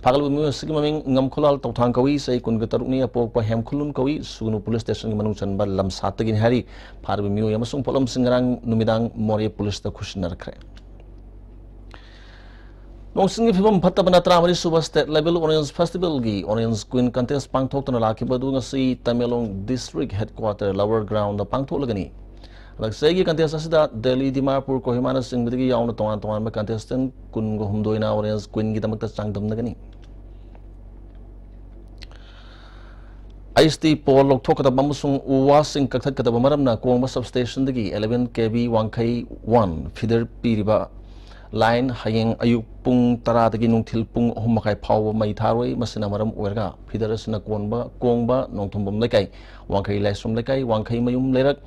ꯐꯥꯒꯠꯂꯕ ꯃꯤꯑꯣꯏ ꯑꯁꯤꯒꯤ ꯃꯃꯤꯡ ꯉꯝꯈꯨꯂꯥꯜ ꯇꯧꯊꯥꯡ ꯀꯧꯏ, ꯆꯍꯤ ꯀꯨꯟꯒ ꯇꯔꯨꯛꯅꯤ, ꯑꯄꯣꯛꯄ ꯍꯦꯝꯈꯨꯂꯨꯟ ꯀꯧꯏ, ꯁꯨꯒꯅꯨ ꯄꯨꯂꯤꯁ ꯁ꯭ꯇꯦꯁꯟꯒꯤ ꯃꯅꯨꯡ ꯆꯟꯕ ꯂꯝꯁꯥꯠꯇꯒꯤꯅꯤ ꯍꯥꯏꯔꯤ꯫ ꯐꯥꯔꯤꯕ ꯃꯤꯑꯣꯏ ꯑꯃꯁꯨꯡ ꯄꯣꯠꯂꯝꯁꯤꯡ ꯉꯔꯥꯡ ꯅꯨꯃꯤꯗꯥꯡ ꯃꯣꯔꯦ ꯄꯨꯂꯤꯁꯇ ꯈꯨꯠꯁꯤꯟꯅꯔꯛꯈ꯭ꯔꯦ꯫ ꯅꯣꯡ ꯆꯤꯡꯒꯤ ꯐꯤꯕꯝ ꯐꯠꯇꯕꯅ ꯇꯔꯥꯃꯔꯤ ꯁꯨꯕ State Level Orange Festival ꯒꯤ Orange Queen Contest ꯄꯥꯡꯊꯣꯛꯇꯨꯅ ꯂꯥꯛꯈꯤꯕ ꯑꯗꯨ ꯉꯁꯤ Tamenglong District Headquarter Lower Ground ꯗ ꯄꯥꯡꯊꯣꯛꯂꯒꯅꯤ꯫ ꯍꯟꯗꯛ ꯆꯍꯤꯒꯤ contest ꯑꯁꯤꯗ ꯗꯦꯜꯂꯤ, ꯗꯤꯃꯥꯄꯨꯔ, ꯀꯣꯍꯤꯃꯥꯅꯆꯤꯡꯕꯗꯒꯤ ꯌꯥꯎꯅ ꯇꯣꯉꯥꯟ ꯇꯣꯉꯥꯟꯕ contestant ꯀꯨꯟꯒ ꯍꯨꯝꯗꯣꯏꯅ Orange Queen ꯒꯤꯗꯃꯛꯇ ꯆꯥꯡꯗꯝꯅꯒꯅꯤ꯫ ꯑꯩꯆ ꯇꯤ pole ꯂꯧꯊꯣꯛꯀꯗꯕ ꯑꯃꯁꯨꯡ ꯎ ꯋꯥꯁꯤꯡ ꯀꯛꯊꯠꯀꯗꯕ ꯃꯔꯝꯅ ꯀꯣꯡꯕ substation ꯗꯒꯤ eleven K V ꯋꯥꯡꯈꯩ one feeder ꯄꯤꯔꯤꯕ line ꯍꯌꯦꯡ ꯑꯌꯨꯛ ꯄꯨꯡ ꯇꯔꯥꯗꯒꯤ ꯅꯨꯡꯊꯤꯜ ꯄꯨꯡ ꯑꯍꯨꯝ ꯃꯈꯥꯏ ꯐꯥꯎꯕ ꯃꯩ ꯊꯥꯔꯣꯏ꯫ ꯃꯁꯤꯅ ꯃꯔꯝ ꯑꯣꯏꯔꯒ feeder ꯑꯁꯤꯅ ꯀꯣꯟꯕ, ꯀꯣꯡꯕ, ꯅꯣꯡꯊꯣꯡꯕꯝ ꯂꯩꯀꯥꯏ, ꯋꯥꯡꯈꯩ ꯂꯥꯏꯁ꯭ꯔꯝ ꯂꯩꯀꯥꯏ, ꯋꯥꯡꯈꯩ ꯃꯌꯨꯝ ꯂꯩꯔꯛ,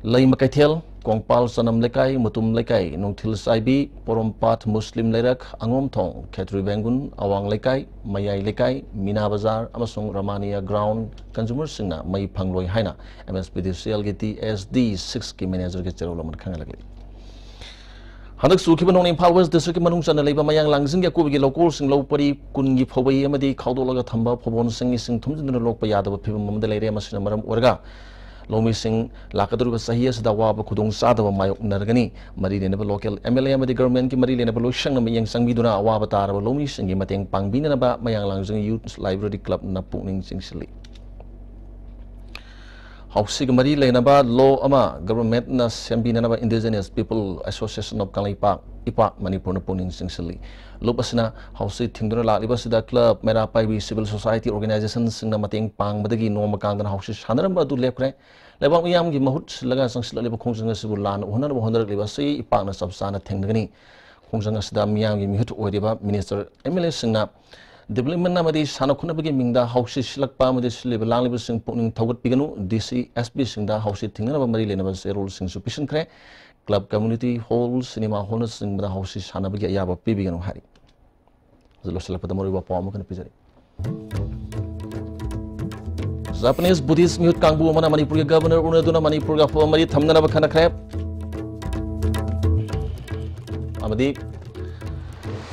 ꯂꯩꯃ ꯀꯩꯊꯦꯜ, ꯀꯣꯡꯄꯥꯜ ꯆꯅꯝ ꯂꯩꯀꯥꯏ, ꯃꯨꯇꯨꯝ ꯂꯩꯀꯥꯏ, ꯅꯨꯡꯊꯤꯜ ꯆꯥꯏꯕꯤ, ꯄꯣꯔꯣꯝꯄꯥꯠ ꯃꯨꯁꯂꯤꯝ ꯂꯩꯔꯛ, ꯑꯉꯣꯝꯊꯣꯡ, ꯈꯦꯇ꯭ꯔꯤ ꯕꯦꯡꯒꯨꯟ, ꯑꯋꯥꯡ ꯂꯩꯀꯥꯏ, ꯃꯌꯥꯏ ꯂꯩꯀꯥꯏ, ꯃꯤꯅꯥ ꯕꯖꯥꯔ ꯑꯃꯁꯨꯡ ꯔꯃꯥꯅꯤꯌꯥ ground consumer ꯁꯤꯡꯅ ꯃꯩ ꯐꯪꯂꯣꯏ ꯍꯥꯏꯅ M S P D C L ꯒꯤ T S D six ꯀꯤ manager ꯒꯤ ꯆꯦꯔꯣꯜ ꯑꯃꯅ ꯈꯪꯍꯜꯂꯛꯂꯤ꯫ ꯍꯟꯗꯛ ꯆꯨꯈꯤꯕ ꯅꯣꯡꯅ ꯏꯝꯐꯥꯜ West District ꯀꯤ ꯃꯅꯨꯡ ꯆꯟꯅ ꯂꯩꯕ ꯃꯌꯥꯡ ꯂꯥꯡꯖꯤꯡꯒꯤ ꯑꯀꯣꯏꯕꯒꯤ ꯂꯧꯀꯣꯜꯁꯤꯡ ꯂꯧ ꯄꯔꯤ ꯀꯨꯟꯒꯤ ꯐꯧꯕꯩ ꯑꯃꯗꯤ ꯈꯥꯎꯗꯣꯛꯂꯒ ꯊꯝꯕ ꯐꯧꯕꯣꯟꯁꯤꯡ ꯏꯁꯤꯡ ꯊꯨꯝꯖꯤꯟꯗꯨꯅ ꯂꯣꯛꯄ ꯌꯥꯗꯕ ꯐꯤꯕꯝ ꯑꯃꯗ ꯂꯩꯔꯦ꯫ ꯃꯁꯤꯅ ꯃꯔꯝ ꯑꯣꯏꯔꯒ ꯂꯧꯃꯤꯁꯤꯡ ꯂꯥꯛꯀꯗꯧꯔꯤꯕ ꯆꯍꯤ ꯑꯁꯤꯗ ꯑꯋꯥꯕ ꯈꯨꯗꯣꯡ ꯆꯥꯗꯕ ꯃꯥꯌꯣꯛꯅꯔꯒꯅꯤ꯫ ꯃꯔꯤ ꯂꯩꯅꯕ local M L A ꯑꯃꯗꯤ government ꯀꯤ ꯃꯔꯤ ꯂꯩꯅꯕ ꯂꯣꯏꯁꯪꯅ ꯃꯤꯠꯌꯦꯡ ꯆꯪꯕꯤꯗꯨꯅ ꯑꯋꯥꯕ ꯇꯥꯔꯕ ꯂꯧꯃꯤꯁꯤꯡꯒꯤ ꯃꯇꯦꯡ ꯄꯥꯡꯕꯤꯅꯅꯕ ꯃꯌꯥꯡ ꯂꯥꯡꯖꯤꯡ Youth Library Club ꯅ ꯄꯨꯛꯅꯤꯡ ꯆꯤꯡꯁꯤꯜꯂꯤ꯫ ꯍꯥꯎꯁꯤꯒ ꯃꯔꯤ ꯂꯩꯅꯕ law ꯑꯃ government ꯅ ꯁꯦꯝꯕꯤꯅꯅꯕ Indigenous People Association of Kangleipak, ꯏꯄꯥꯛ, ꯃꯅꯤꯄꯨꯔꯅ ꯄꯨꯛꯅꯤꯡ ꯆꯤꯡꯁꯤꯜꯂꯤ꯫ ꯂꯨꯞ ꯑꯁꯤꯅ ꯍꯥꯎꯁꯤ ꯊꯤꯡꯗꯨꯅ ꯂꯥꯛꯂꯤꯕ ꯑꯁꯤꯗ club, ꯃꯩꯔꯥ ꯄꯥꯏꯕꯤ, civil society organization ꯁꯤꯡꯅ ꯃꯇꯦꯡ ꯄꯥꯡꯕꯗꯒꯤ ꯅꯣꯡꯃ ꯀꯥꯡꯗꯅ ꯍꯥꯎꯁꯤ ꯁꯥꯟꯅꯔꯝꯕ ꯑꯗꯨ ꯂꯦꯞꯈ꯭ꯔꯦ꯫ ꯂꯩꯕꯥꯛ ꯃꯤꯌꯥꯝꯒꯤ ꯃꯍꯨꯠ ꯁꯤꯜꯂꯒ ꯆꯪꯁꯤꯜꯂꯛꯂꯤꯕ ꯈꯣꯡꯖꯪ ꯑꯁꯤꯕꯨ ꯂꯥꯟꯅ ꯎꯍꯟꯅꯅꯕ ꯍꯣꯠꯅꯔꯛꯂꯤꯕ ꯑꯁꯤ ꯏꯄꯥꯛꯅ ꯆꯞ ꯆꯥꯅ ꯊꯦꯡꯅꯒꯅꯤ꯫ ꯈꯣꯡꯖꯪ ꯑꯁꯤꯗ ꯃꯤꯌꯥꯝꯒꯤ ꯃꯤꯍꯨꯠ ꯑꯣꯏꯔꯤꯕ ꯃꯤꯅꯤꯁꯇꯔ, ꯑꯦꯝ ꯑꯦꯜ ꯑꯦꯁꯤꯡꯅ ꯗꯤꯕꯦꯂꯞꯃꯦꯟ ꯑꯃꯗꯤ ꯁꯥꯟꯅ ꯈꯣꯠꯅꯕꯒꯤ ꯃꯤꯡꯗ ꯍꯥꯎꯁꯤ ꯁꯤꯜꯂꯛꯄ ꯑꯃꯗꯤ ꯁꯤꯜꯂꯤꯕ ꯂꯥꯡꯂꯤꯕꯁꯤꯡ ꯄꯨꯛꯅꯤꯡ ꯊꯧꯒꯠꯄꯤꯒꯅꯨ, ꯗꯤ ꯁꯤ, ꯑꯦꯁ ꯄꯤꯁꯤꯡꯗ ꯍꯥꯎꯁꯤ ꯊꯤꯡꯅꯅꯕ ꯃꯔꯤ ꯂꯩꯅꯕ ꯆꯦꯔꯣꯜꯁꯤꯡꯁꯨ ꯄꯤꯁꯤꯟꯈ꯭ꯔꯦ꯫ ꯀ꯭ꯂꯕ, ꯀꯝꯃ꯭ꯌꯨꯅꯤꯇꯤ ꯍꯣꯜ, ꯁꯤꯅꯦꯃꯥ ꯍꯣꯜꯅꯆꯤꯡꯕꯗ ꯍꯥꯎꯁꯤ ꯁꯥꯟꯅꯕꯒꯤ ꯑꯌꯥꯕ ꯄꯤꯕꯤꯒꯅꯨ ꯍꯥꯏꯔꯤ꯫ ꯍꯧꯖꯤꯛ ꯂꯣꯏꯁꯤꯜꯂꯛꯄꯗ ꯃꯔꯨꯑꯣꯏꯕ ꯄꯥꯎ ꯑꯃꯈꯛ ꯄꯤꯖꯔꯤ꯫ ꯖꯄꯥꯅꯤꯁ ꯕꯨꯙꯤꯁ ꯃꯤꯍꯨꯠ ꯀꯥꯡꯕꯨ ꯑꯃꯅ ꯃꯅꯤꯄꯨꯔꯒꯤ ꯒꯕꯔꯅꯔ ꯎꯅꯗꯨꯅ ꯃꯅꯤꯄꯨꯔꯒ ꯑꯐꯕ ꯃꯔꯤ ꯊꯝꯅꯅꯕ ꯈꯟꯅꯈ꯭ꯔꯦ꯫ ꯑꯃꯗꯤ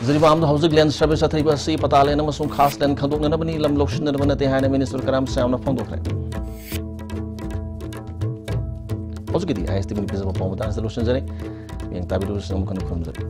ꯖꯤꯔꯤꯕꯥꯝꯗ ꯍꯧꯖꯤꯛ ꯂꯦꯟ ꯁꯔꯚꯦ ꯆꯠꯊꯔꯤꯕ ꯑꯁꯤ ꯄꯇꯥ ꯂꯦꯟ ꯑꯃꯁꯨꯡ ꯈꯥꯁ ꯂꯦꯟ ꯈꯪꯗꯣꯛꯅꯅꯕꯅꯤ, ꯂꯝ ꯂꯧꯁꯤꯟꯅꯅꯕ ꯅꯠꯇꯦ ꯍꯥꯏꯅ ꯃꯤꯅꯤꯁꯇꯔ ꯀꯔꯥꯝ ꯁꯥꯌꯥꯝꯅ ꯐꯣꯡꯗꯣꯛꯈ꯭ꯔꯦ꯫ ꯍꯧꯖꯤꯛꯀꯤꯗꯤ ꯑꯥꯏ ꯑꯦꯁ ꯇꯤ ꯚꯤꯅ ꯄꯤꯖꯕ ꯄꯥꯎ ꯃꯇꯥꯡꯁꯤꯗ ꯂꯣꯏꯁꯤꯟꯖꯔꯦ꯫ ꯃꯤꯌꯦꯡ ꯇꯥꯕꯤꯔꯤꯕꯁꯤꯡ ꯑꯃꯨꯛ ꯍꯟꯅ ꯈꯨꯔꯨꯝꯖꯔꯤ꯫